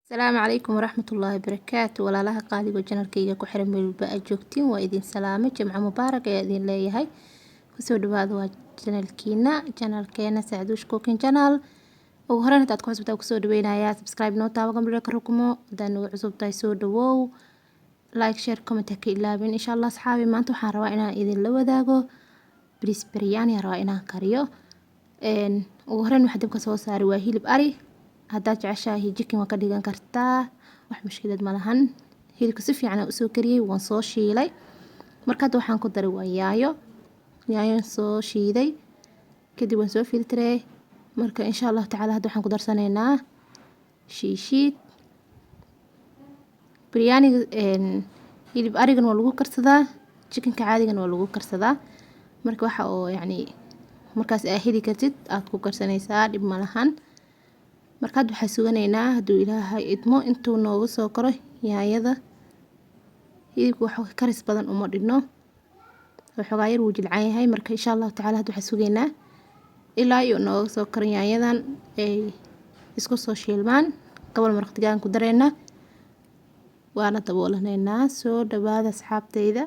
Asalaamu calaykum waraxmatullaahi wabarakaatu. Walaalaha qaaligo janalkayga ku xiran meel walba aad joogtiin, waa idin salaamay. Jimco mubaarak ayaa idin leeyahay. Kusoo dhawaada waa janalkiina, janalkeena Sacduush Cooking Channel. Ugu horreyn, hadaad ku cusubtahay, kusoo dhaweynayaa, subscribe noo taabo, gambalka rukumo. Haddaad nagu cusub tahay, soo dhawow, like, share, comment ha ka ilaabin, insha Allah. Asxaabi, maanta waxaan rabaa inaan idinla wadaago bariis biryani aan rabaa inaan kariyo. Ugu horreyn waxaa dabka soo saaray waa hilib ari. Haddaad jeceshahay chicken waa ka dhigan kartaa, wax mushkilad ma lahan. Hilibka si fiican aan usoo kariyey, waan soo shiilay. Marka hadda waxaan ku daray waa yaanyo, yaanyo soo shiiday, kadib waan soo filtrey. Marka insha Allahu tacaala hadda waxaan ku darsanaynaa shiishiid. Biryaaniga hilib arigana waa lagu karsadaa, chickenka caadigana waa lagu karsadaa. Marka waxa oo yacni markaas aa heli kartid aad ku karsanaysaa, dhib ma lahan. Marka hadda waxaan suganaynaa, hadduu Ilaahay idmo, intuu nooga soo karo yaanyada. Hilibka wax karis badan uma dhigno, waxoogaa yar wuu jilcan yahay. Marka insha Allahu tacaala hadda waxaan sugaynaa ilaa iyo nooga soo karo yaanyadan, ay isku soo shiilmaan. Gobol maraq digaag ku dareynaa, waana daboolanaynaa. Soo dhawaada asxaabtayda.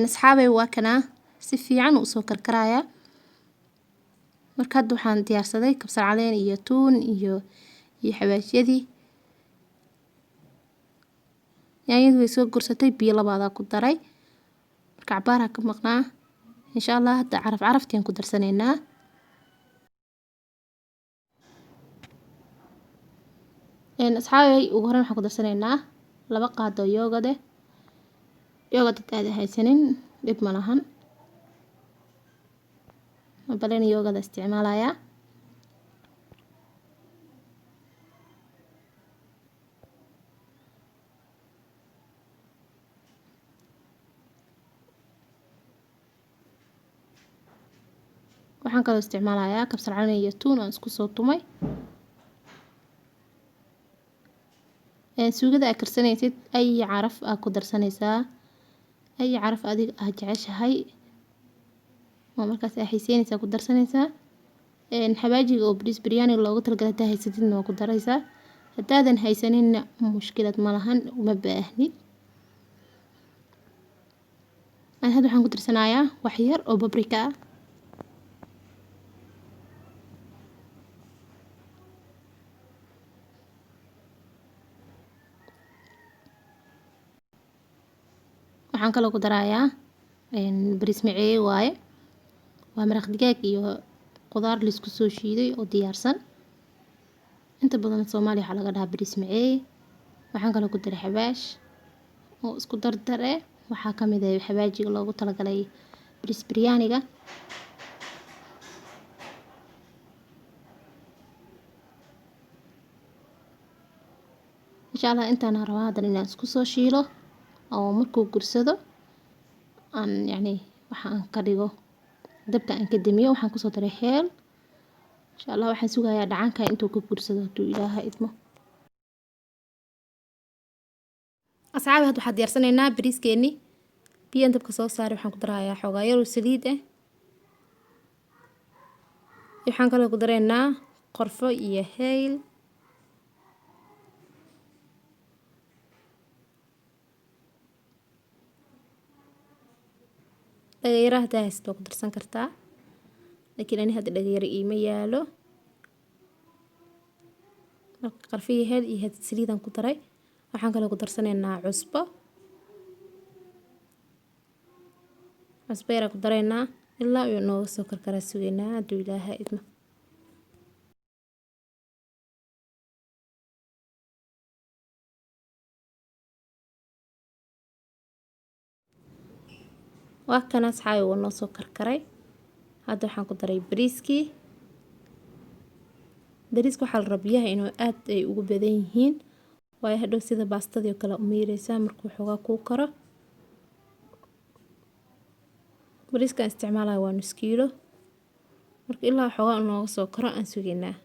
Asxaabay, waa kanaa, si fiican uu usoo karkarayaa. Marka hadda waxaan diyaarsaday kabsar caleen iyo tuun iyo xawaashyadii. Yaanyadii way soo gursatay, biyo labaadaa ku daray. Marka cabaaraa ka maqnaa. Insha Allah hadda caraf caraftiaan ku darsanaynaa. Asxaabay, ugu horreyn waxaan ku darsanaynaa 2 qaado yoghurt eh. Yoghurt hadaad haysanin, dhib ma lahan, plain yoghurt isticmaalayaa. Waxaan kaloo isticmaalayaa kabsar caleen iyo tuun aan isku soo tumay. Suugada aad karsanaysid ay caraf aa ku darsanaysaa, ay caraf adiga aad jeceshahay oo markaas aa xiiseynaysaa ku darsanaysaa. Xawaajiga oo bariis biryani loogu talagalay hadaa haysatidna waa ku daraysaa, haddaadan haysaninna mushkilad ma lahan, uma baahnid. Hadda waxaan ku darsanayaa wax yar oo paprika ah. Waxaan kaloo ku darayaa bariis maceeye waaye, waa maraq digaag iyo qudaar laisku soo shiiday oo diyaarsan. Inta badan Soomaaliya waxaa laga dhahaa bariis maceeye. Waxaan kaloo ku daray xawaash oo isku dardar eh. Waxaa ka mid ah xawaajiga loogu talagalay bariis biryaaniga. Insha Allah intaan rabaa haddana inaan isku soo shiilo oo markuu gursado aan yacni waxa aan ka dhigo dabka aan ka damiyo. Waxaan kusoo daray heel. Insha Allah waxaan sugayaa dhacanka intuu ka gursado, hadduu Ilaahay idmo. Asxaabi, hadda waxaan diyaarsanaynaa bariiskeeni. Biyaan dabka soo saaray, waxaan ku darayaa xoogaa yar oo saliid ah. Waxaan kaloo ku daraynaa qorfo iyo hayl. Dhagayara hadaa haysato waa ku darsan kartaa, laakiin ani hadda dhagayaro iima yaalo. Marka qarfo iyo hayl iyo saliidaan ku daray. Waxaan kaloo ku darsanaynaa cusbo. Cusbo yar ku daraynaa, ilaa uu nooga soo karkaraa sugaynaa, hadduu Ilaahay idmo. Waa kana asxaabi, wuu noo soo karkaray. Hadda waxaan ku daray bariiskii. Bariiska waxaa la rabaa biyaha inuu aad ay ugu badan yihiin, waayo hadhow sida baastadii oo kale u miireysaa markuu xoogaa kuu karo. Bariiskaan isticmaalayo waa nus kiilo. Marka ilaa xoogaa nooga soo karo aan sugaynaa.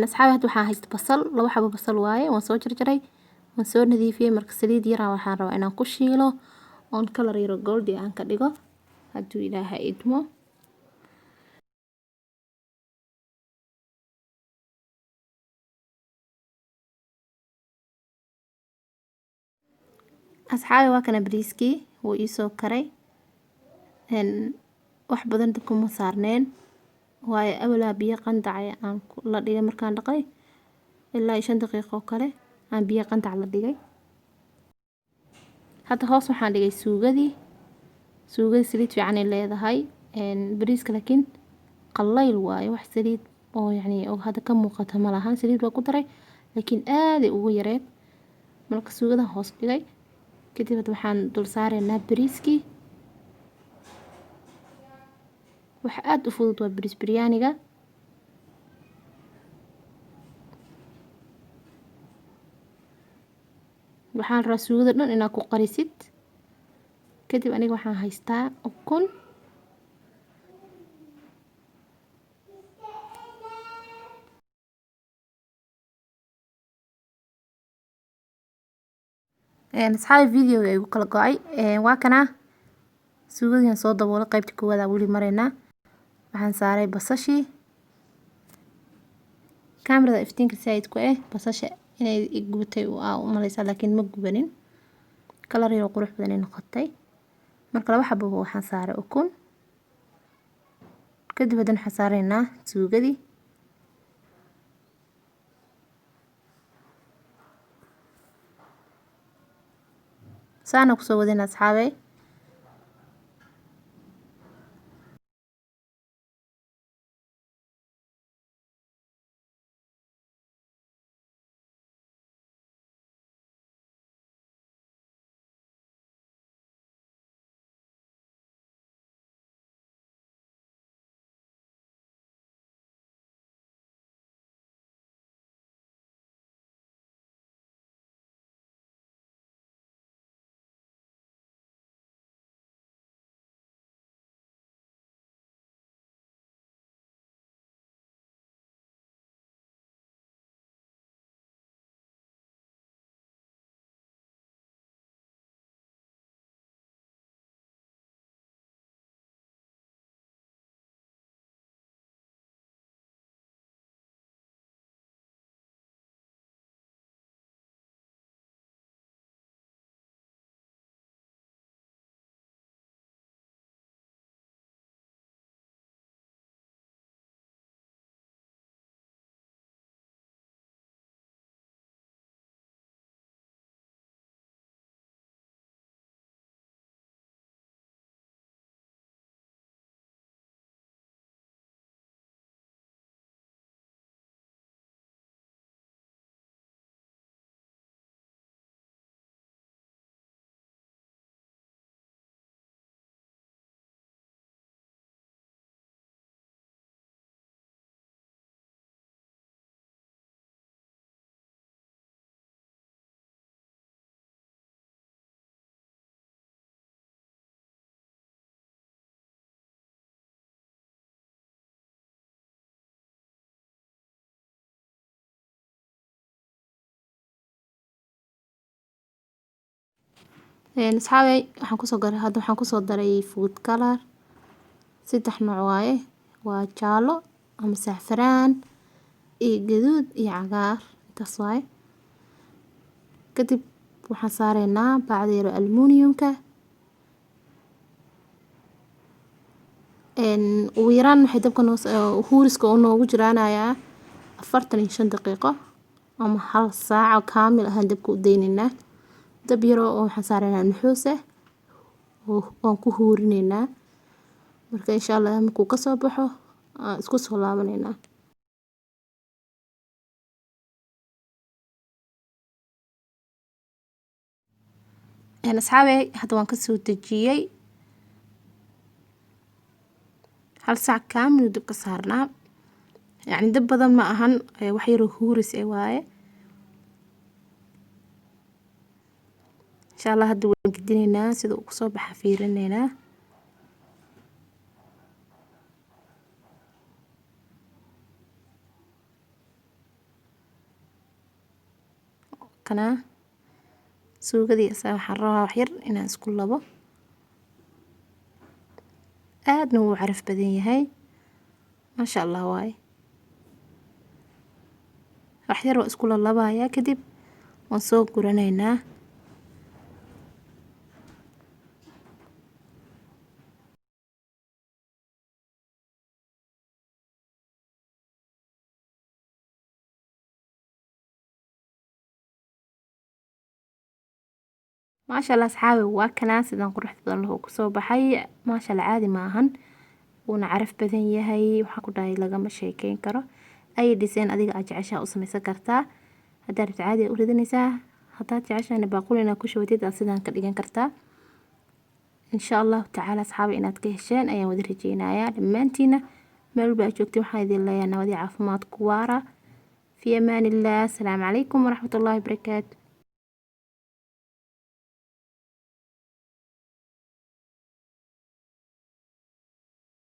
Asxaabi, hadda waxaan haysta basal, 2 xabo basal waaye. Waan soo jarjaray, waan soo nadiifiyey. Marka saliid yaraa waxaan rabaa inaan ku shiilo oon kalar yaro goldi aan ka dhigo, hadduu Ilaahay idmo. Asxaabi, waa kana bariiskii, wuu iisoo karay. Wax badan dabka ma saarneen, waayo awalaa biyo qandac aan la dhigay. Markaan dhaqay, ilaa iyo 5 daqiiqo oo kale aan biyo qandac la dhigay. Hadda hoos waxaan dhigay suugadii. Suugada saliid fiican ay leedahay. Bariiska laakiin qallayl waaye, wax saliid oo yacni oo hadda ka muuqata ma lahan. Saliid waa ku daray, laakiin aaday ugu yareed. Marka suugadan hoos dhigay kadib, hadda waxaan dul saaraynaa bariiskii. Wax aada u fudud waa bariis biryaaniga. Waxaan rabaa suugada dhan inaad ku qarisid. Kadib aniga waxaan haystaa ukun. Asxaabi, videoga igu kala go'ay. Waa kana suugadiin soo daboolay. Qaybta koowaad aa weli maraynaa. Waxaan saaray basashii. Kaamirada iftiinka saaid ku eh, basasha inay gubatay aa u maleysaa, laakiin ma gubanin. Kalar yar oo qurux badan ay noqotay. Marka 2 xabo waxaan saaray ukun. Kadib haddana waxaan saaraynaa suugadii. Saana kusoo wadina, asxaabey. Asxaabey, waxaan kusoo garay, hadda waxaan kusoo daray food color saddex nooc waaye. Waa jaalo ama sacfaraan iyo gaduud iyo cagaar, intaas waaye. Kadib waxaan saareynaa bacda yaro aluminiumka. Ugu yaraan waxay dabka noo huuriska oo noogu jiraanayaa 45 daqiiqo ama hal saac kaamil ahaan dabka u daynaynaa. Dab yaro oo waxaan saareynaa nuxuus ah oo waan ku huurineynaa. Marka insha Allah markuu kasoo baxo aan isku soo laabaneynaa. Asxaabey, hadda waan kasoo dejiyey. Hal saac kaamil dabka saarnaa, yacni dab badan ma ahan, wax yaroo huuris eh waaye. Insha Allah hadda waan gedineynaa, sida uu kusoo baxa fiirineynaa. Kana suugadii asaa waxaan rabaa wax yar inaan isku labo. Aadna wuu caraf badan yahay, maasha Allah waaye. Wax yar waa isku lalabayaa, kadib waan soo guranaynaa. Maasha Allah asxaabi, waa kanaa sidan quruxda badan lahu kusoo baxay. Maasha Allah, caadi maahan, wuuna caraf badan yahay. Waxaan ku dhahay lagama sheekeyn karo. Ay design adiga aad jeceshahay u samaysan kartaa. Haddaad rabto caadi u ridanaysaa, haddaad jeceshahayna baaquli inaad ku shubatid aad sidaan ka dhigan kartaa. Insha Allahu tacaala asxaabi, inaad ka hesheen ayaan wada rajeynayaa. Dhammaantiina meel walba aad joogtiin waxaan idin leeyahay nabad iyo caafimaad ku waara. Fi amaan illah. Asalaamu calaykum waraxmatullaahi wabarakaatu.